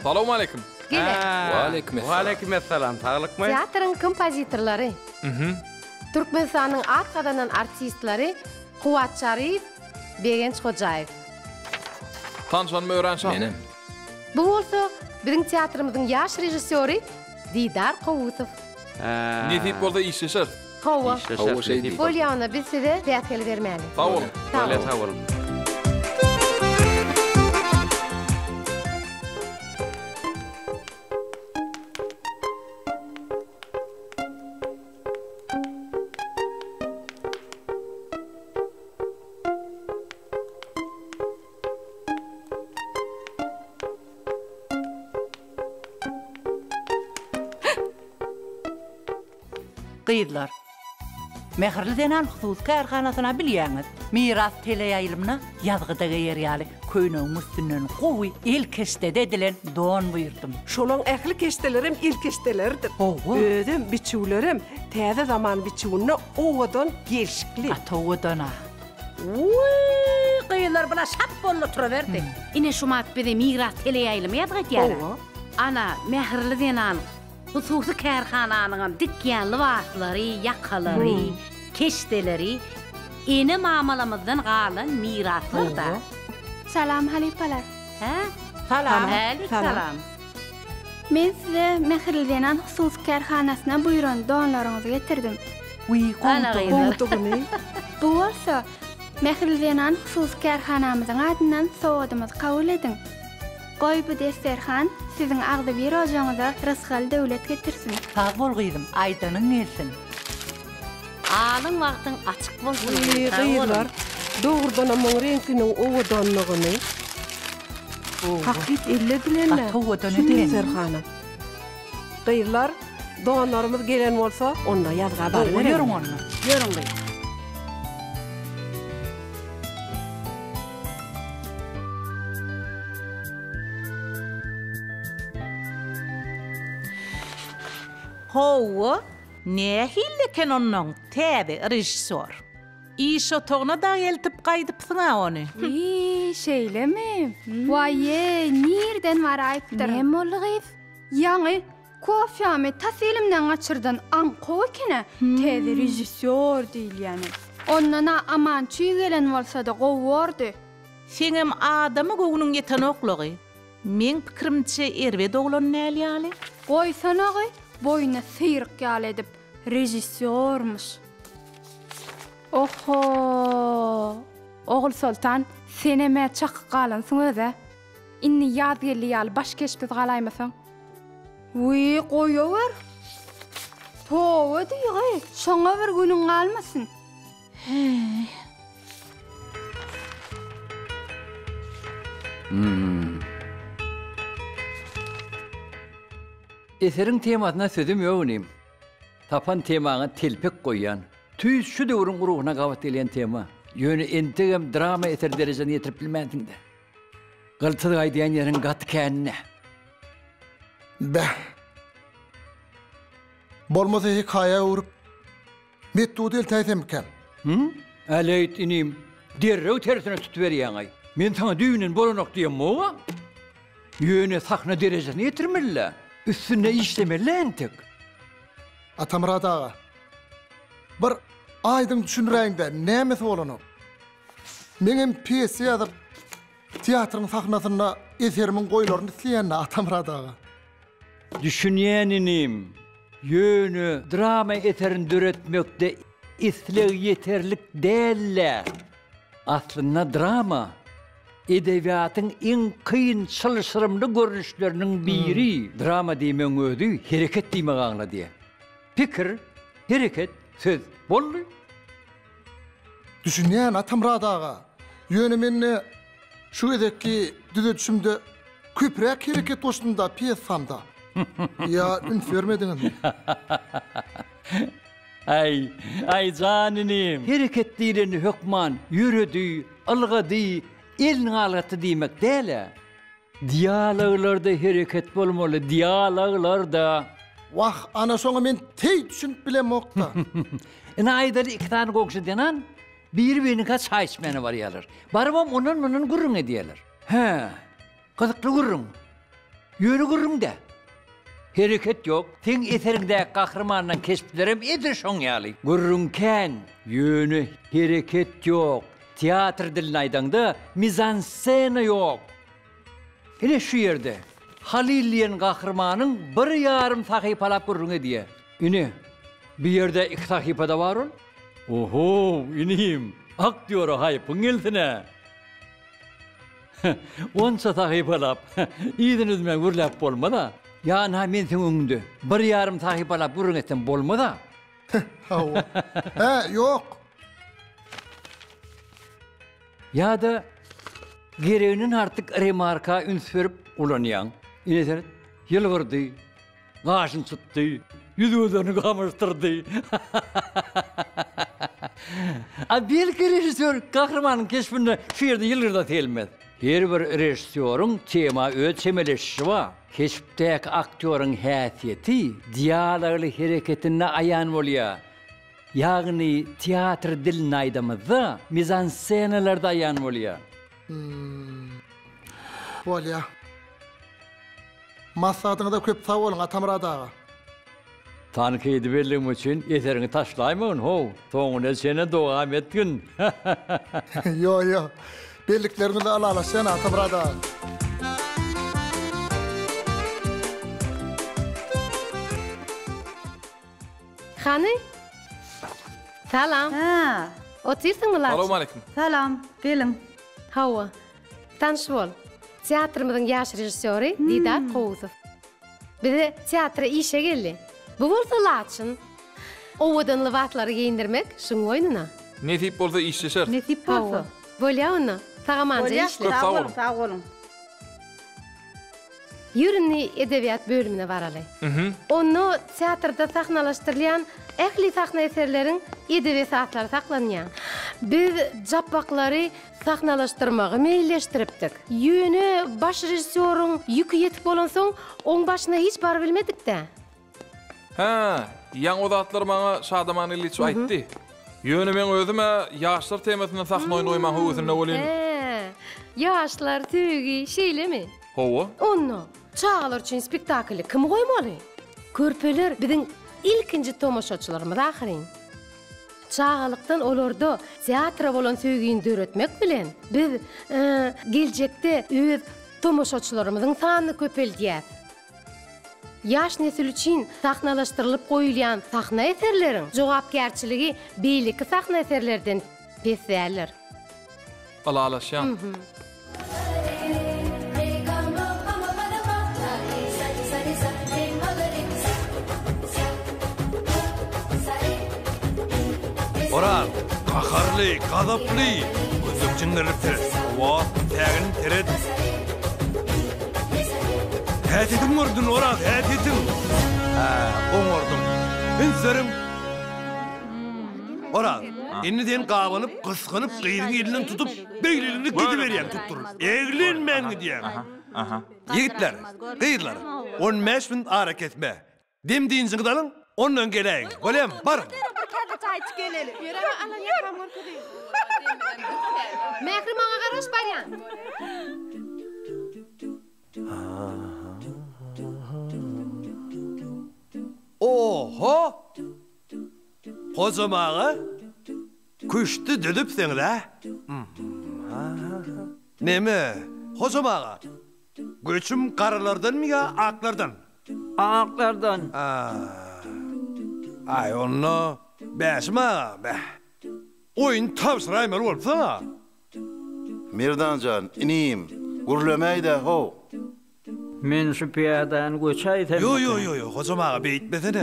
Salowmaleýkim. Gele. Waleýkim essalam. Waleýkim essalam. Saglykmy? Teatryň kompozitorlary. Türkmenistanyň at gazanan artistleri Kuwat Çaryýew, Begenç Hojaýew. Tanşanyma örän şat. Menem. Bu bolsa biziň teatrymyzyň ýaş režissýory Didar Kowusow. Nesip bolsa işleşeris. Hawa. Hawa şeý diý. Bolýa onda biz size päsgel bermäli. Sag boluň. Sag Bolýa boluň. sag boluň. Gyzlar. Mähirli zenan hususy kärhanasyna bilýäňiz, Miras teleýaýlymyna ýazgyda geýer ýaly köýnegiň üstünden gowy el keşdede edilen don buýurdym. Şolaň ähli keşdelerem el keşdeleridir. Hawa. Özem biçüwlerem täze zaman biçüwinde owadan, gelşikli. Gaty owadan-a. Wiý, gyzlar bula şap boldy oturyberdi. Ine şumat bize Miras teleýaýlymy ýazgy edýär-ä. Hawa. Ana, Mähirli zenan hususy kärhananyňam dikýän lybaslary, ýakalary, keşdeleri ene-mamalamyzdan galan miraslar-da. Salam halypalar. Hä? Salam. Älik salam. Men size Mähirli zenan hususy kärhanasyna buýran donlaryňyzy getirdim. Wiý, gowudygyny. Gowudygyny. Bu bolsa Mähirli zenan hususy kärhanamyzyň adyndan sowgadymyzy kabul ediň. Goý bu desterhan siziň agzybir ojagyňyza rysgal-döwlet getirsin. Sag bol gyzym, aýdanyň gelsin. Alyň wagtyň açyk bolsun Wiý, gyz, sag boluň. gyzlar, dogrudanam muň reňkiniň owadanlygyny. Hakyt elle edilen-dä Gaty owadan şu eken. desterhana. Gyzlar, donlarymyz gelen bolsa, onda ýazga Gowy, barybereliň. ýörüň onda. Ýörüň gyz. Hawa, nähili eken onnoň täze režissýor? Iş otagyna dagy eltip gaýdypsyň-a ony. Wiý, şeýlemi? Waý-eý, nirden baraýypdyr? Näme boldy gyz? Ýaňy Kofýamy tas elimden gaçyrdan aňkow eken-ä, täze režissýor diýilýäni. Ondan-a Aman çüý gelen bolsa-da gowy bordy. Seňem adama göwnüň ýetenoklygy. Meň pikirimçe erbet oglan däl ýaly. Goýsanagy, boýuna syryk ýaly edip, režissýormyş. Oho! Ogulsoltan, senem-ä çakyk galansyň öz-ä. Indi Ýazgeldi ýaly baş keşpsiz galaýmasaň. Wiý, goýawer. Toba diý gyz, şoňa bir günüň galmasyn. Heý. Eseriň temasyna sözüm ýok inim. Tapan temaňa telpek goýýan. Tüýs şu döwrüň ruhuna gabat gelýän tema. Ýöne entegem drama eser derejesine ýetirip bilmänsiňdä. Gyltyz gaýdýan ýeriň gaty känine. Beh. Bolmasa hekaýa öwrüp, metduda eltäýsemmikäm? Hü? Äleýt, inim, derrew tersine tutuberýäň-aý. Men saňa düýbünden bolanok diýemok-a. Ýöne sahna derejesine ýetirmeli-dä. Üstünde işlemeli-dä entek. Atamyrat aga, bir aýdyň düşündiräýiň-dä, nämesi bolanok? Meňem pýesa ýazyp, teatryň sahnasynda eserimiň goýlaryny isleýän-dä, Atamyrat aga. Düşünýän inim. Ýöne drama eserini döretmekde isleg ýeterlik däl-dä. Aslynda drama edebiýatyň iň kyn, çylşyrymly görnüşleriniň biri. Drama diýmegiň özi hereket diýmegi aňladýar. Pikir, hereket, söz. Boldy. Düşünýän, Atamyrat aga. Ýöne mende şu gezekki düzedişimde köpräk hereket goşdum-da pýesamda. Ýa üns bermediňizmi? Aý, aý jan inim. Hereket diýlende hökman ýöredi, ylgady, elini galgatdy diýmek däl-ä. Dialoglarda hereket bolmaly, dialoglarda. Wah, ana şoňa men teý düşünip bilemok-da. Ine aýdaly iki sany goňşy zenan biri-biriniňkä çaý içmäne barýarlar. Barybam ondan-mundan gürrüň edýärler. Hä, gyzykly gürrüň. Ýöne gürrüň-dä. Hereket ýok. Seň eseriňdäki gahrymanlaň keşplerem edil şoň ýaly. Gürrüň kän, ýöne hereket ýok. Teatr dilinde aýdaňda, mizanscena ýok. Ine şu ýerde Halyl diýen gahrymanyň bir ýarym sahypalap gürrüň edýär. Ine, bu ýerde iki sahypada bar ol. Ohow, inim, aktýora haýpyň gelsin-ä. Onça sahypalap, yzyny üzmän gürläp bolmaz-a. Ýa-na men seň öňüňde bir ýarym sahypalap gürrüň etsem bolmaz-a. Hawa. Hä, ýok. Ýa-da gereginden artyk remarka üns berip ulanýaň. Ine seret, ýylgyrdy, Gaşyny çytdy, ýüz-gözlerini gamaşdyrdy. A belki režissýor gahrymanyň keşbinde şu ýerde ýylgyrdasy gelmez. Her bir režissýoryň tema öz çemeleşişi bar. Keşpdäki aktýoryň häsiýeti dialogly hereketinde aýan bolýar. Ýagny teatr dilinde aýdamyzda, mizanssenalarda aýan bolýar. Bolýar. Maslahatyňyza köp sag boluň Atamyrat aga. Tankydy belligim üçin eseriňi taşlaýmagyn how, soňuna çene dowam etgin. Ýo ýo. Bellikleriňizle ylalaşýan Atamyrat aga. Hany? Salam. Hä. Otyrsyňmy Laçyn? Salowmaleýkim. Salam, geliň. Hawa. Tanyş bol. Teatrymyzyň ýaş režissýory Didar Kowusow. Bize teatra işe geldi. Bu bolsa Laçyn. Owadan lybaslary geýindirmek şuň boýnuna. Nesip bolsa işleşeris. Nesip bolsa. Hawa. Bolýa onda. Sag-amanja işle. Köp sag boluň. Sag boluň. Ýör indi edebiýat bölümine baraly. Onda teatrda sahnalaşdyrylýan ähli sahna eserleriň edebi esaslary saklanýar. Biz Japbaklary sahnalaşdyrmagy meýilleşdiripdik. Ýöne baş režissýoryň ýüki ýetik bolansoň, oň başyna hiç barybilmedik-dä. Hä, ýaňy o zatlary maňa Şadaman Iliç aýtdy. Ýöne meň özüm-ä ýaşlar temasynda sahna oýny goýmaň höwesinde welin. Hä, ýaşlar, söýgi, şeýlemi? Hawa. Onda, çagalar üçin spektakly kim goýmaly? Körpeler biziň ilkinji tomaşaçylarymyz ahyryn. Çagalykdan olarda teatra bolan söýgini döretmek bilen, biz, geljekde öz tomaşaçylarymyzyň sanyny köpeldýäs. Ýaş nesil üçin sahnalaşdyrylyp goýulýan sahna eserleriň jogapkärçiligi beýleki sahna eserlerden pes däldir. Ylalaşýan. Oraz, gaharly, gazaply, gözleň çiňňerilip seret. Hawa, säginip seret. Häsiýetiň gördün, Oraz, häsiýetiň. Hä, oňardyň. Üns beriň. Oraz, indi sen gabanyp, gysganyp, gyzyň elinden tutup, beýleligine gidiberýäň tutduryp. Eglenmän gidýäň. Ýigitler, gyzlar, on bäş minut arakesme. Dem-dynjyňyzy alyň, ondan geläýiň. Bolýamy? Baryň. Mähri maňa garaş barýan. Oho! Hojam aga, küşdi düzüpsiňiz-ä? Neme, Hojam aga, göçüm garalardanmy ýa aklardan? Aklardan. Aý, onda Bäşim aga, bäh, oýun tabşyraýmaly bolupsyň-a. Merdan jan, inim, gürlemäý-dä, how! Men şu pyýadany göçäýsemmikäm? Ýo, ýo, ýo, ýo, Hojam aga, beýtmesene.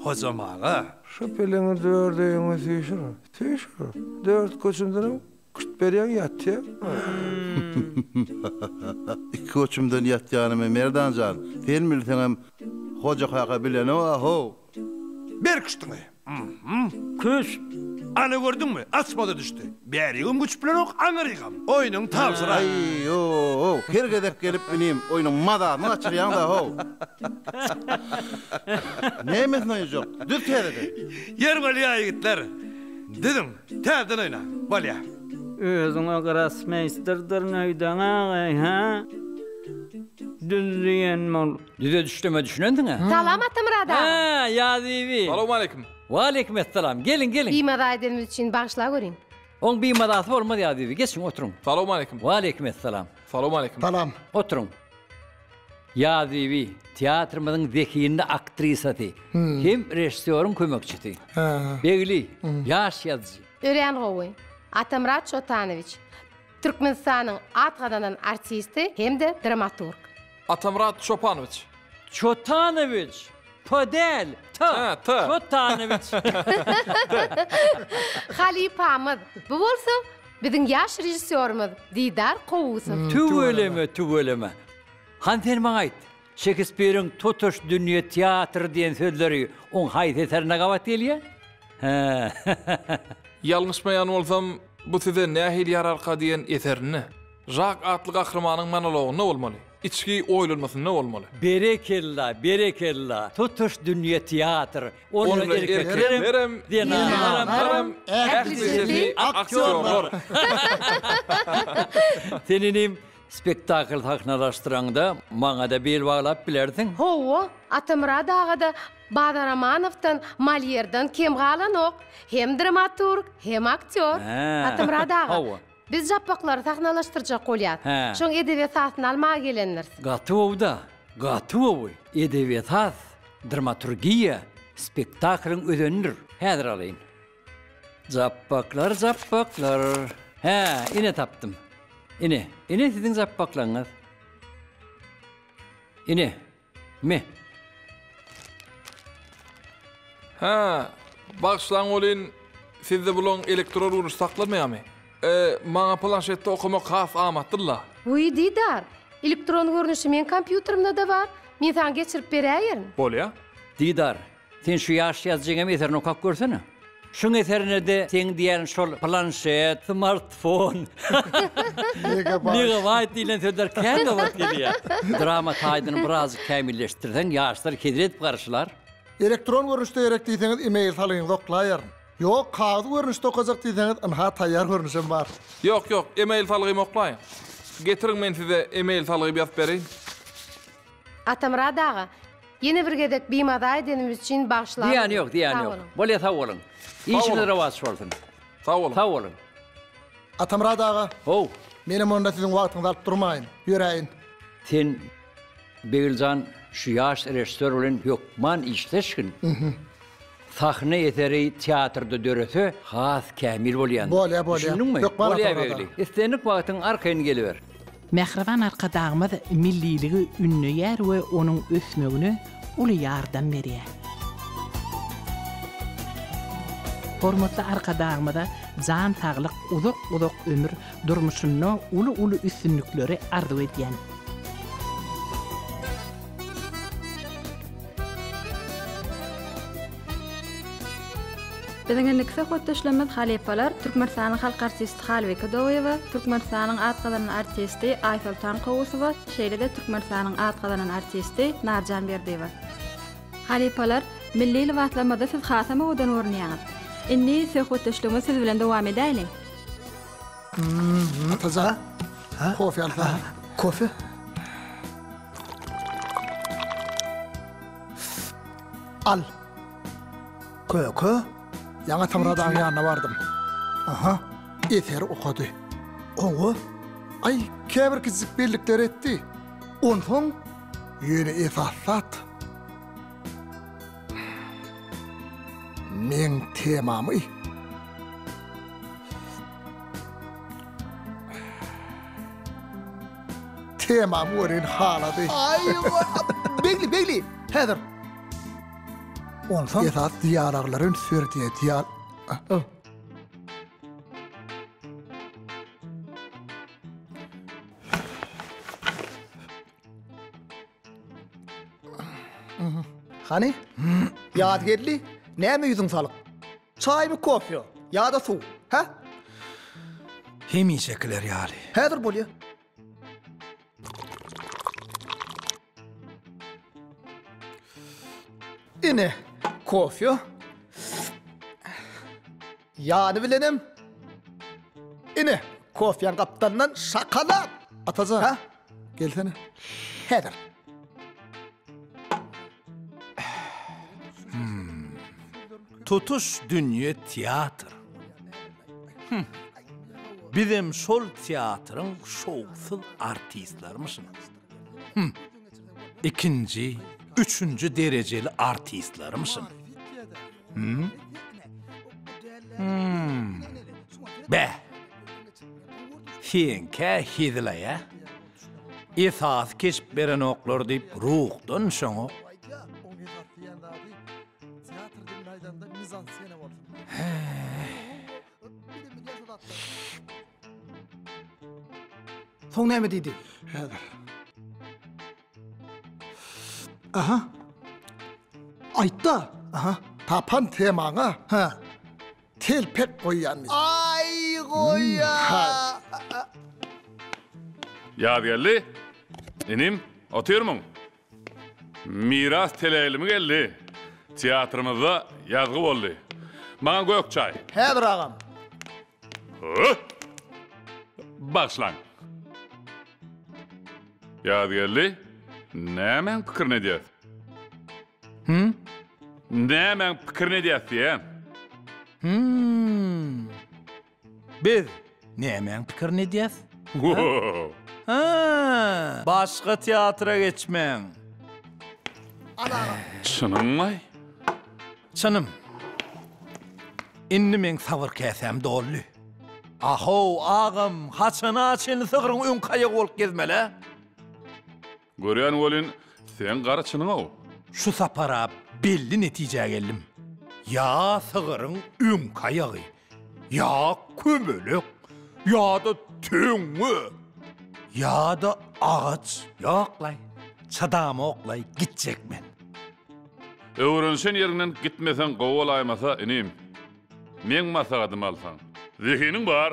Hojam aga. Şu piliňi dördegiňe süýşür, süýşür. Dört göçümdenem Kürt berýäň ýatýa. Iki göçümden ýatýanymy Merdan jan, sen bilseňem Hoja kaka bilenok-a how. Ber küştüňi. Küşt. Ana gördüňmi, açmaza düşdi. Bärigem göçüp bilenok, aňyrygam. Oýnuň tabşyra. Aý-o-ow, her gezek gelip inim, oýnuň mazasyny gaçyrýaň-da how. Nämesini oýnajak? Düz täzeden. Ýer bolýa ýigitler. Düzüň. Täzeden oýna. Bolýa. Özüňe grosmeýsterdirin öýdeňägeý, hä? Düz diýen bol. Düzedişleme düşünensiň-ä? Salam Atamyrat aga. Hä, Ýazbibi. Salowmaleýkim. Waleýkim essalam. Geliň, geliň. Bimaza edenimiz üçin bagyşla görüň. Oň bimazasy bolmaz Ýazbibi. Geçiň, oturyň. Salowmaleýkim. Waleýkim essalam. Salowmaleýkim. Salam. Oturyň. Ýazbibi, teatrymyzyň zehinli aktrisasy hem režissýoryň kömekçisi. Begli, ýaş ýazyjy. Örän gowy. Atamyrat Çotanowiç, Türkmenistanyň at gazanan artisti hem-de dramaturg. Atamyrat Çopanowiç. Çotanowiç! P däl, T. Hä, T. Çotanowiç. Halypamyz. Bu bolsa biziň ýaş režissýorymyz Didar Kowusow. Tüweleme, tüweleme. Hany sen maňa aýt, Şekspiriň tutuş dünýe teatr diýen sözleri oň haýsy eserinde gabat gelýär? Hä. Ýalňyşmaýan bolsam, bu size nähili ýararka diýen eserinde, Žak atly gahrymanyň monologynda bolmaly, içki oýlanmasynda bolmaly. Berekella, berekella! Tutuş dünýe teatr. Onda erkeklerem, zenanlaram, ählisisi aktýorlar. Sen inim, spektakl sahnalaşdyraňda maňa-da bil baglap bilersiň. Hawa, Atamyrat aga-da Bazar Amanowdan, Molýerden kem galanok. Hem dramaturg, hem aktýor. Atamyrat aga, Hawa. biz Japbaklary sahnalaşdyrjak bolýas. Hä. Şoň edebi esasyny almaga gelendiris. Gaty gowy-da, gaty gowy. Edebi esas, dramaturgiýa spektaklyň özenidir. Häzir alaýyn. Japbaklar, japbaklar. Hä, ine tapdym. Ine, ine siziň japbaklaryňyz. Ine, me. Hä, bagyşlaň welin, sizde bulaň elektron görnüşi saklanmaýarmy? E, maňa planşetde okamak has amatly-la. Wiý, Didar, elektron görnüşi meň kompýuterimde-de bar. Men saňa geçirip beräýerin. Bolýa. Didar, Sen şu ýaş ýazyjyňam eserini okap görsene. Şuň eserine-de seň diýýän şol planşet, smartfon, megabaýt diýlen sözler kän gabat gelýär. Drama taýdyny birazjyk kämilleşdirseň ýaşlar hezil edip garşylar. Elektron görnüşde gerek diýseňiz email salgyňyzy oklaýaryn. Ýok, kagyz görnüşde okajak diýseňiz ynha taýýar görnüşem bar. Ýok, ýok, email salgymy oklaýyň. Getiriň men size email salgymy ýazyp bereýin. Atamyrat aga, ýene bir gezek bimaza edenimiz üçin bagyşlaň. Zyýany ýok, zyýany ýok. Bolýa sag boluň. Işiňiz rowaç bolsun. Sag boluň. Sag boluň. Atamyrat aga. How. Menem onda siziň wagtyňyzy alyp durmaýyn. Ýöräýin. Sen Begiljan şu ýaş režissýor bilen hökman işleşgin. Sahna eseri teatrda dörese has kämil bolýandyr. Bolýa bolýa. Düşündiňmi? Hökman Bolýa Atamyrat aga. Begli. Islendik wagtyň arkaýyn geliber. Mähriban Arkadagymyz milliligi ündeýär we onuň ösmegine uly ýardam berýär. Hormatly Arkadagymyza jan saglyk, uzak-uzak ömür, durmuşynda uly-uly üstünlikleri arzuw edýän. Biziň indiki söhbetdeşlerimiz halypalar, Türkmenistanyň halk artisti Halbike Dowyýewa, Türkmenistanyň at gazanan artisti Aýsoltan Kowusowa, şeýle-de Türkmenistanyň at gazanan artisti Narjan Berdiýewa. Halypalar, milli lybaslarymyzda siz hasam owadan görünýäňiz. Indi söhbetdeşligimizi siz bilen dowam edäýliň. Atajan, kofe alsana. Kofe? Al. Köke? Ýaňy Atamyrat agaň ýanyna bardym. Aha. Eseri okady. Gowy. Aý, käbir kiçijik bellikler etdi. Onsoň? Ýöne esasy zat, meň temamy. Temamy welin halady. Aý, Begli, Begli, häzir. Onsoň? Esas dialoglara üns ber diýýär, dial. Hany? Ýaz geldi. Näme ýüzüň salyk? Çaýmy, kofýa ýa-da suw, hä? Hemişekiler ýaly. Häzir bolýa. Ine, kofýa. Ýany bilenem ine, kofýaň gapdalyndan şokolad. Atajan, Hä? gelsene. Häzir. Tutuş dünýe teatr. Hum. Bizem şol teatryň şowsuz artistlermişin. Hum. Ikinji, üçünji derejeli artistlermişin. Hum. Hum. Beh. Seňkä hezil-aý-a. Esasy keşp berenoklar diýip ruhdan düşeňok. Soň näme diýdi? Häzir. Aha. Aýtda. Aha. Tapan temaňa. Ha. Telpek goýýan diýdi. Aý goýýa. Ýazgeldi, inim, otyrmyň? Miras teleýaýlymy geldi. Teatrymyzda ýazgy boldy. Maňa gök çaý. Häzir agam. Bagyşlaň. Ýazgeldi, nämäň pikirini edýäs? Hüm? Nämäň pikirini edýäs diýýän? Hüm. Biz nämäň pikirini edýäs? Ha, başga teatra geçmäň. Çynyňmy? Çynym. Indi meň sabyr käsäm doldy. Ahow, agam, haçana çenli sygryň öňki aýagy bolup gezmeli-ä? Görýän welin, seň gara çynyň-ow. Şu sapar-a belli netijä geldim. Ýa sygyryň öňki aýagy, ýa kömelek, ýa-da töňňe, ýa-da agaç. Ýok-laý, çydamok-laý, gitjek men. Öwrenişen ýeriňden gitmeseň gowy bolaýmasa, inim. Meň maslahatymy alsaň. Zehiniň bar,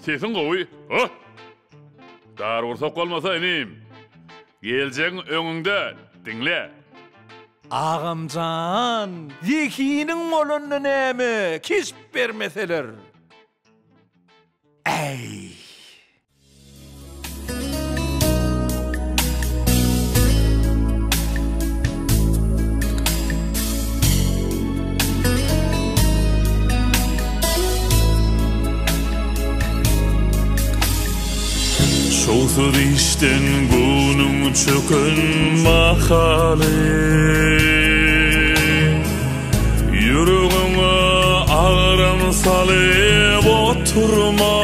sesiň gowy, oh! Dar gursak bolmasa inim. Geljegiň öňüňde, diňle. Agamjan, zehiniň bolanda näme, keşp bermeseler. Äý. Şowsuz işden göwnüň çöken mahaly Ýüregiňe agram salyp oturma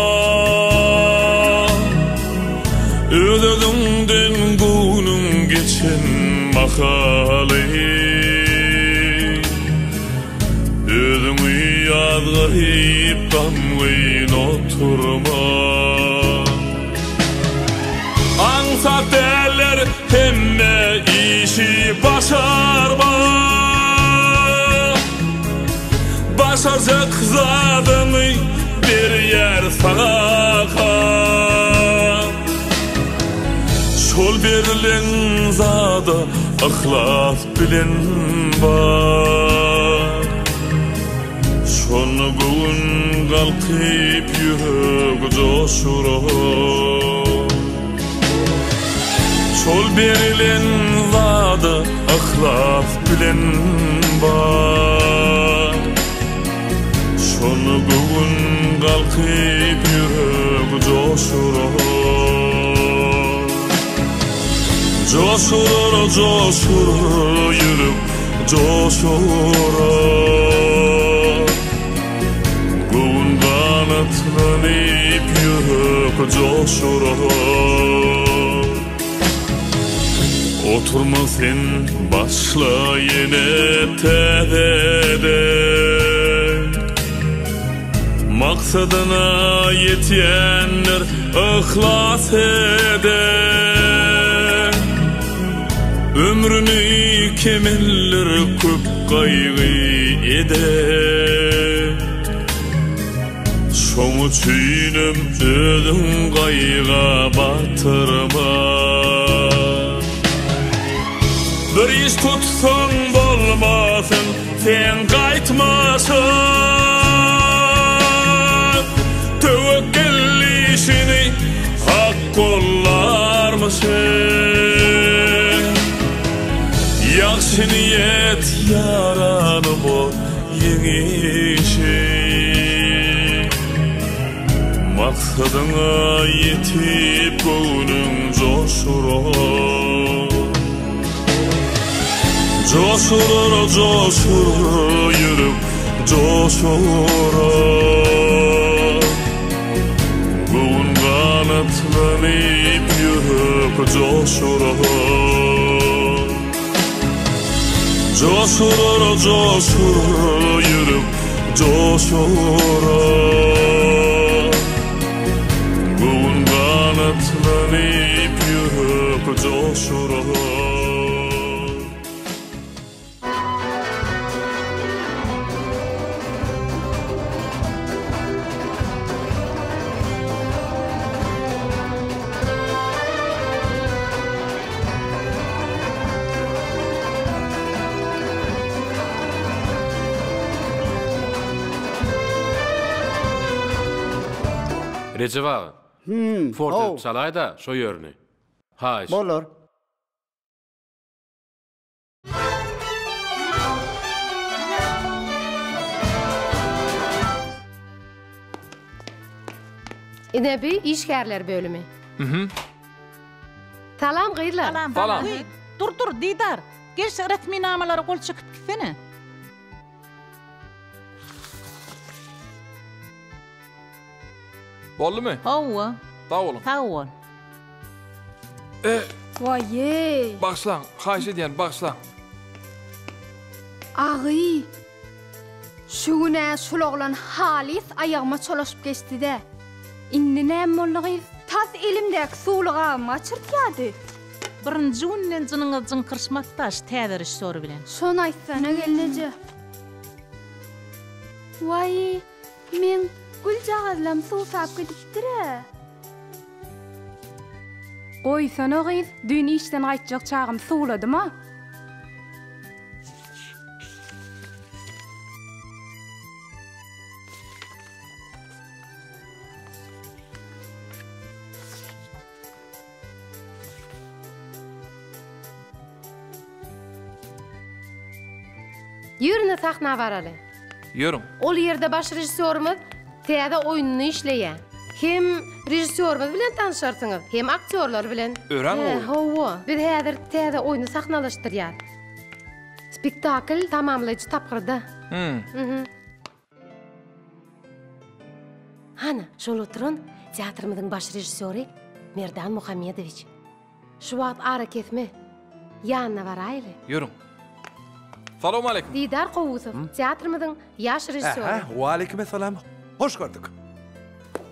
Öz-özüňden göwnüň geçen mahaly Özüňi ýazgaryp gamgyn oturma. Aňsat däldir hemme işi başarmak. Başarjak zadyňy berýär saňa Hak. Şol berlen zada yhlas bilen bak. Şonda göwün galkyp ýürek joşurar. Şol berlen zada yhlas bilen bak. Şonda göwün galkyp ýürek joşurar. Joşurar, joşurar ýürek joşurar. Göwün ganatlanyp ýürek joşurar. Oturma sen başla ýene täzeden. Maksadyna ýetýänler yhlas eder. Ömrüni kemeller köp gaýgy eder. Şoň üçinem özüň gaýga batyrma. Bir iş tutsaň bolmasyn Sen gaýtmasaň, töwekgel işini Hak gollarmyşyn. Maksadyňa ýetip göwnüň joşurar. Joşurar, joşurar ýürek joşurar. Göwün ganatlanyp ýürek joşurar. Joşurar, joşurar ýürek joşurar. Göwün ganatlanyp ýürek joşurar. Rejep aga, fort edip çalaý-da şo ýerini. Haýyş. Bolar. Ine bi işgärler bölümi. Mhm. Salam gyzlar. Salam. Salam. Dur dur Didar. Gel şu resminamalara gol çekip gitsene. Boldumy? Hawa. Sag boluň. Sag bol. E, Waý-eý. Bagyşlaň, haýyş edýän, bagyşlaň. Agy. Şu gün-ä şul oglan halys aýagyma çolaşyp geçdi-dä. Indi näme boldy gyz? Tas elimdäki suwly gabymy gaçyrtýady. Birinji günden jynyňyz jyňkyrşmaz-da şu täze režissýor bilen. Şony aýtsana gelneje. Waý, meň güljagazlam suwsap gidipdir-ä. Goýsana gyz, düýn işden gaýtjak çagym suwladym-a. Ýörüne sahna baraly. Ýörüň. Ol ýerde baş režissýorymyz täze oýnuny işleýär. Hem režissýorymyz bilen tanyşarsyňyz, hem aktýorlar bilen. Örän gowy. Hawa, biz häzir täze oýny sahnalaşdyrýas. Spektakl tamamlaýjy tapgyrda. Hum. Hana, şol oturan teatrymyzyň baş režissýory Merdan Muhammedowiç. Şu wagt arakesme. Ýanyna baraýly. Ýörüň. Salowmaleýkim. Didar Kowusow, teatrymyzyň ýaş režissýory. Ähä, waleýkimessalam. Hoş gördük.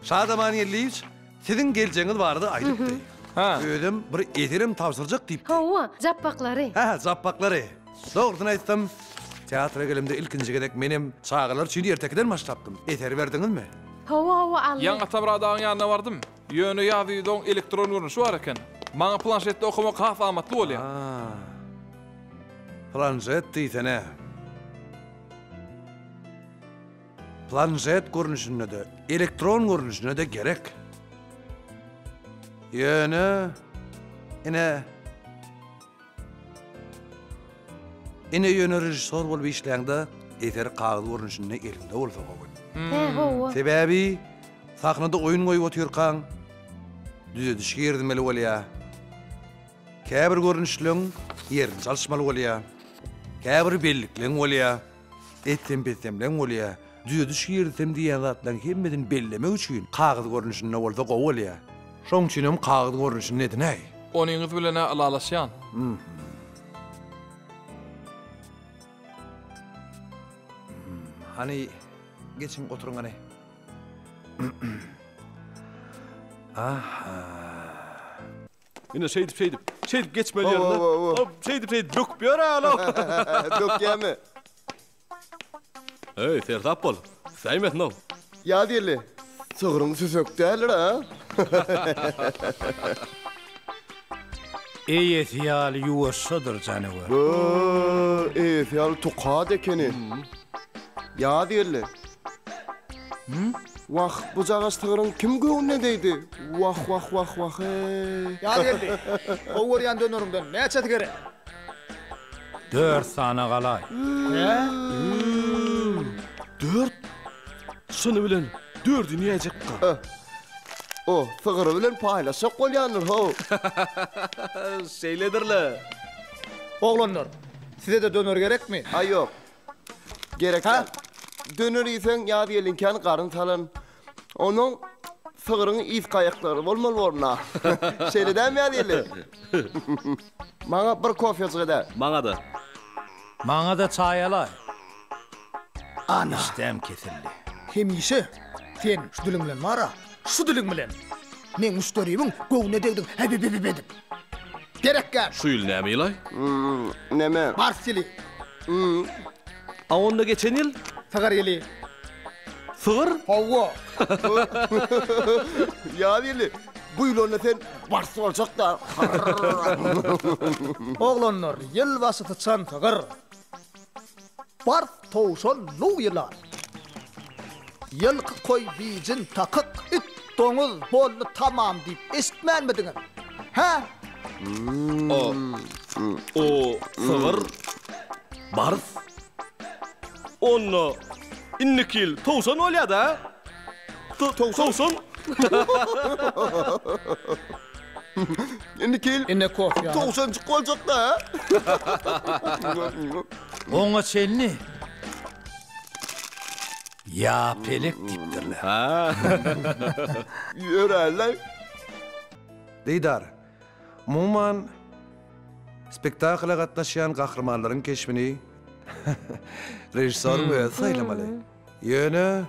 Şadaman Geldiýewiç siziň geljegiňiz barada aýdypdy. Özem bir eserem tabşyrjak diýipdi. Hawa, Japbaklary. Hä, Japbaklary. Dogrusyny aýtsam, teatra gelemde ilkinji gezek menem çagalar üçin ertekiden başlapdym. Eseri berdiňizmi? Hawa, hawa, aldy. Ýaňy Atamyrat agaň ýanyna bardym. Ýöne ýazyjydyň elektron görnüşi bar eken. Maňa planşetde okamak has amatly bolýar. A, planşet diýsene. Planşet görnüşinde-de, elektron görnüşinde-de gerek. Ýöne, ine, ine ýöne režissýor bolup işläňde eser kagyz görnüşinde eliňde bolsa gowy. He, hawa. Sebäbi sahnada oýun goýup otyrkaň düzediş girizmeli bolýar. Käbir görnüşleň ýerini çalyşmaly bolýar. Käbir bellikleň bolýar. Etsem-petsemleň bolýar. Düzediş girizsem diýýän zatlaryň hemmesini bellemek üçin kagyz görnüşinde bolsa gowy bolýar. Şoň üçinem kagyz görnüşinde edinäý. Onyňyz bilen-ä ylalaşýan. Hany, geçiň oturyň hany. Aha. Ine şeýdip şeýdip, şeýdip geçmeli ýerine. Hop, şeýdip şeýdip böküp ýör alo. Bökýärmi? Eý, sersap bol. Säýmesin-ow. Ýaz geldi. Sygryň süsek däldir, a? Eýesi ýaly ýuwaşjadyr janawer. Bö, eýesi ýaly tukat ekeni. Ýaz geldi. Wah, bujagaz sygryň kim göwnüne degdi? Wah, wah, wah, wah-eý. Ýaz geldi. Gowy görýän döneriňden näçesi gerek? Dört sany galaý. Hä? Dört? Çyny bilen dördüni iýäýjekka. O, sygyry bilen paýlaşjak bolýandyr, how. Şeýledir-le. Oglanlar, size-de döner gerekmi? Aý, ýok. Gerek däl. Döner iýseň, ýaz gelinkäni garyn salan. Onuň sygryň yzky aýaklary bolmaly borna. Şeýle dälmi Ýazgeldi? Maňa bir kofejik edä. Maňa-da. Maňa-da çaý alaý. Ana. Işdäm kesildi. Hemişe sen şu diliň bilen bar-a, şu diliň bilen meň müşderimiň göwnüne degdiň häbibibib edip. Gerekgär. Şu ýyl näme ýylaý? Neme? Bars ýyly. A onda geçen ýyl? Sygyr ýyly. Sygyr? Hawa. Ýaz ýyly. Bu ýyl onda sen bars boljak-da. Oglanlar, ýyl başy syçan sygyr. Bars towşan luw ýylan. Ýylky koý bijin takyk it doňuz boldy tamam diýip eşitmänmidiňiz? Hä? O o sygyr bars. Onda indiki ýyl towşan bolýa-da? Towşan. Indiki ýyl Ine kofýaňyz. Towşanjyk boljak-da. Oňa çenli ýa pelek diýipdirler. Ýöräýler. Didar, umuman, spektakla gatnaşýan gahrymanlaryň keşbini režissýoryň özi saýlamaly. Ýöne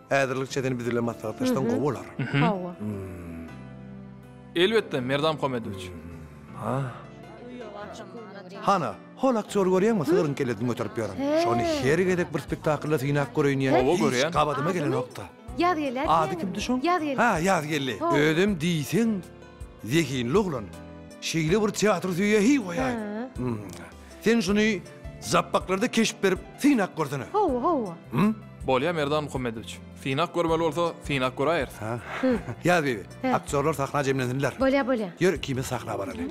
häzirlikçe sen biz bilen maslahatlaşsaň gowy bolar. Hawa. Elbetde, Merdan Muhammedowiç. Ha. Hana, hol aktýory görýäňmi, sygryň kellesini göterip ýören. Şony her gezek bir spektaklda synap göreýin diýýän. Hawa, görýän. Hiç gabadyma gelenok-da. Ýaz gelýär. Ady kimdi şoň? Ýaz geldi. Ha, Ýazgeldi. Özem diýseň zehinli oglan. Şeýle bir teatr söýýä hiý goýaý. Sen şuny Japbaklarda keşp berip synap görsene. Hawa, hawa. Bolýa Merdan Muhammedowiç. Synap görmeli bolsa, synap göräýeris. Ýazbibi, aktýorlar sahna jemlensinler. Bolýa, bolýa. Ýör ikimiz sahna baraly.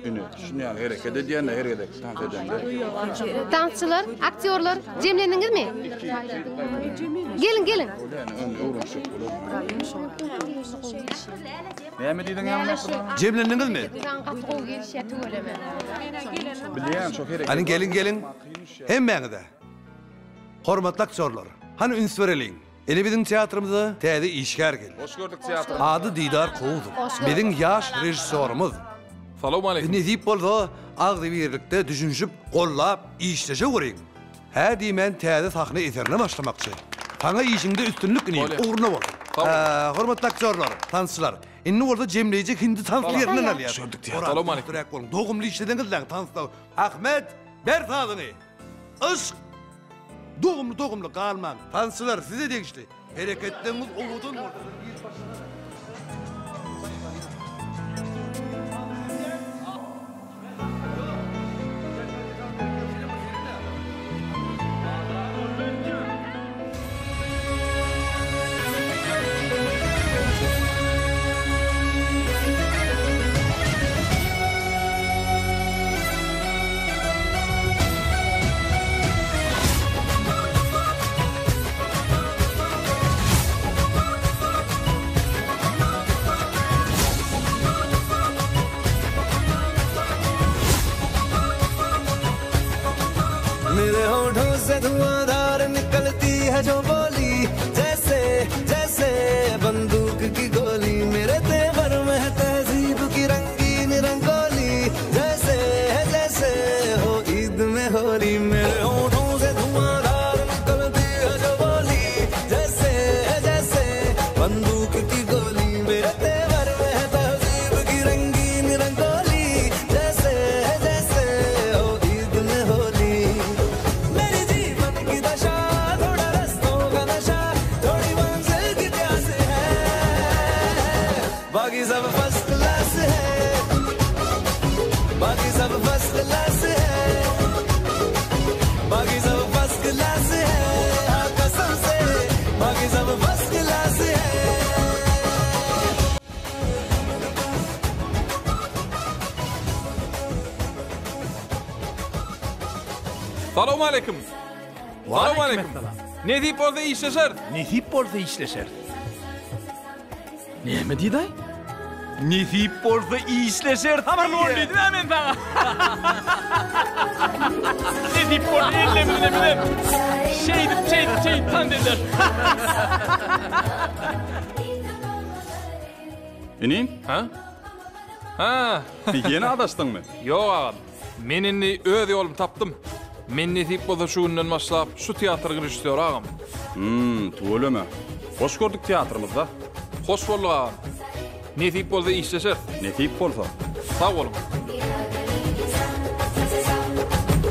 Ine, şuny ýaly hereket edýän-de her gezek tans edende. Tansçylar, aktýorlar jemlendiňizmi? Geliň, geliň. Näme diýdiň ýaňy? Jemlendiňizmi? Gaty gowy gelişýär tüweleme. Bilýän şo hereket. Hany geliň geliň. Hemmäňize. Hormatly aktýorlar, hany üns bereliň. Ine biziň teatrymyza täze işgär geldi. Hoş gördük teatrymyza. Ady Didar Kowuzow. Biziň ýaş režissýorymyz. Salowmaleýkim. Nesip bolsa agzybirlikde düşünişip, gollap işleşe görüň. Hä diýmän täze sahna eserine başlamakçy. Saňa işiňde üstünlik inim, ugruna bolsun. Hormatly aktýorlar, tansçylar, indi bolsa jemleýji hindi tansly ýerinden alýas. Salowmaleýkim. Boluň, dogumly işleseňizläň tansda. Ahmet, ber sazyňy! Yşk! Dogumly dogumly galmaň. Tansçylar size degişli. Hereketleriňiz owadan bolsun. Mere hothon se धुआंधार निकलती है जो बोली जैसे जैसे बंदूक की गोली मेरे तेवर में है तहजीब की रंगीन रंगोली जैसे जैसे हो ईद में होली मेरे होठों से धुआंधार निकलती है जो बोली जैसे जैसे बंदूक की गोली मेरे तेवर में है तहजीब की रंगीन रंगोली जैसे जैसे हो ईद में होली मेरी जीवन की दशा थोड़ा रस्तों का नशा थोड़ी मंजिल की प्यास है बाकी सब फर्स्ट क्लास है बाकी सब फर्स्ट क्लास है बाकी सब फर्स्ट क्लास है हाँ कसम से बाकी सब फर्स्ट क्लास है Salowmaleýkim. Salowmaleýkim. Nesip bolsa işleşeris. Nesip bolsa işleşeris. Näme diýdi-aý? Nesip bolsa işleşeris. Habarly bol diýdim-ä men saňa. Nesip bolsa ellemizine bizem şeýdip, şeýdip, şeýdip tans ederis. Inim? Ha? Ha. Ýene adaşdyňmy? Ýok agam. Men indi öz ýolumy tapdym. Men nesip bolsa şu günden başlap şu teatryň režissýory agam. Hum, tüweleme. Hoş gördük teatrymyzda. Hoş bolduk agam. Nesip bolsa işleşeris. Nesip bolsa. Sag boluň.